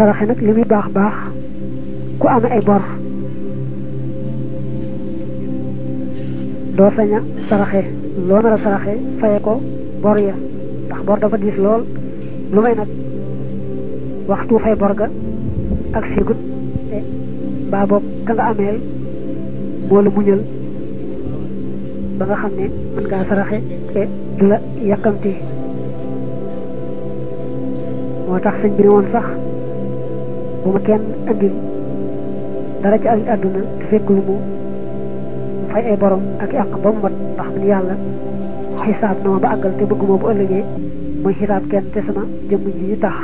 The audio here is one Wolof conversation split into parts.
saraxe nag li muy baax baax ku amee ay bor doo sañ a saraxe loo nar a saraxe faye ko bor ya ndax bor dafa diis lool lu may nag waxtu fay bor ga ak sigut mbaa boog ka nga ameel moo la muñal ba nga xam ne mën ngaa saraxe te du la yàkkamti moo tax sëñ bi ne woon sax bu ma kenn andil dara ci àdduna te fekk lu mu fay ay borom ak àq ba mu mat ndax man yàlla xisaab na ma ba àggal te bëgguma bu ëllëgee mooy xisaab kenn te sama jëmm ji tax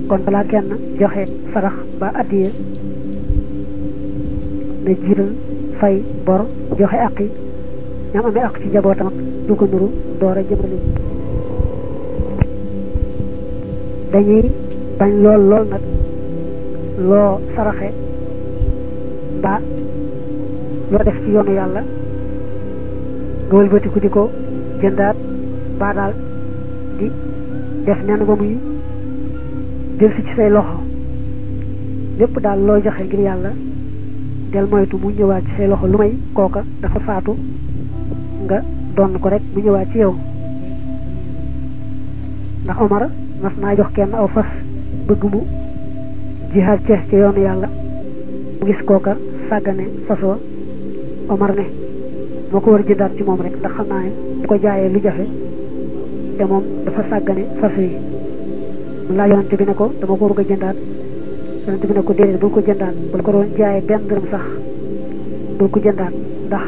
kon balaa kenn joxe sarax ba addiya na jiital fay bor joxe àq yi ñam amee àq ci jabootam ak du ko nuru door a jëmale dañuy bañ lool nag loo saraxe mbaa loo def ci yoonu yàlla nga wëlbatiku di ko jëndaat mbaa daal di def nen ba muy del si ci say loxo lépp daal loo joxe ngir yàlla del moytu mu ñëwaat ci say loxo lu may kooka dafa faatu nga donn ko rek mu ñëwaat ci yow ndax Omar mas naa jox kenn aw fas bëgg mu jihaad ci yoonu yàlla mu gis kooka sàggane fas wa Omar ne moo ko war a jëndaat ci moom rek ndax xam naa ne bu ko jaayee lu jafe te moom dafa sàggane fas yi mu laa yonante bi ne ko dama ko bëgg a jëndaat yonante bi ne ko déedéet bul ko jëndaat bul ko doon jaayee benn dërëm sax bul ko jëndaat ndax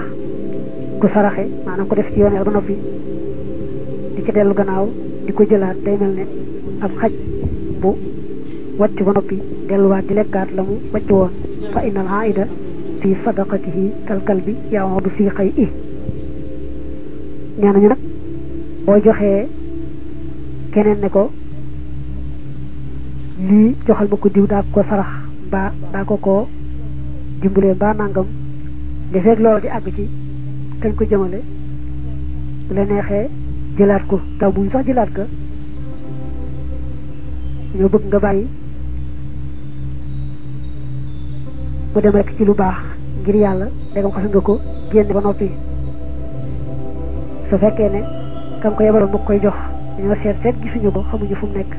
ku saraxe maanaam ko def ci yoon yàlla ba noppi di ci dellu gannaaw di ko jëlaat day mel ne ab xaj bu wàcc ba noppi delluwaat di lekkaat la mu wàcc woon fa innal aida fi sadaqatihi kal kalbi ya'udu fi qay'ihi nee nañu nag boo joxee keneen ne ko lii joxal ma ko diw daa ko sarax mbaa daa ko dimbalee mbaa nangam li fekk loolu di àgg ci kañ ko jëmale bu la neexee jëlaat ko taw buñ sax jëlaat ka ñoo bëgg nga bàyyi mu dem rek ci lu baax ngir yàlla ndegam xas nga ko génne ba noppi su fekkee ne kam ko yebaloon mu koy jox dañoo seet gisuñu ko xamuñu fu mu nekk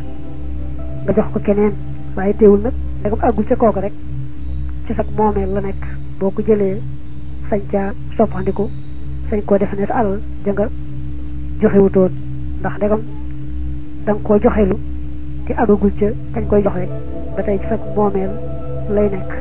nga jox ko keneen waaye teewul nag ndegam àggul ca kooku rek ci sag moomeel la nekk boo ko jëlee sañ caa soppandiku sañ koo defe ne sa alal ja nga joxewutoon ndax ndegam da nga koo joxelu te àggagul ca kañ koy joxe ba tey ci sag moomeel lay nekk